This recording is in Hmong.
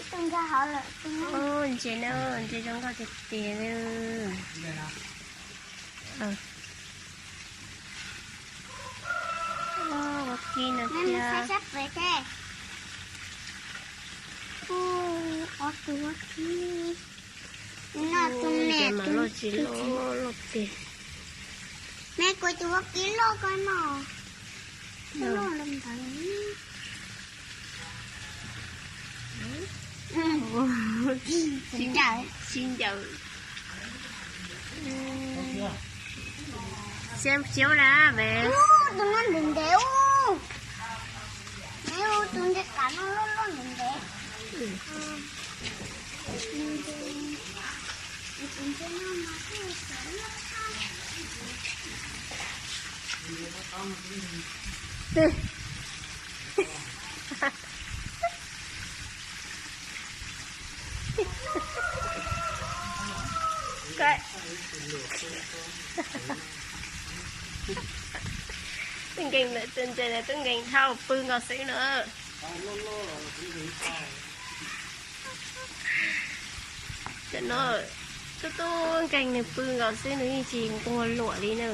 Ntses na, ntses zoo nkauj tiag tiag li. Ua kib no thiab. Tus no tus me mas loj tsis loj, loj tiag. Me kuv tus ua kib loj ko no. Loj loj ntawd. Sib ncaws. Xiab xiab na me. Tus no ntev ntev ub. Me tus ntses kav no loj loj ntev ntev. Tub nkeeg ntawm tus ntses ntawd, tub nkeeg dhau pw nkaus xwb na. Cov no tub tub nkeeg nws pw nkaus xwb, nws yeej tsis nquag luam li na.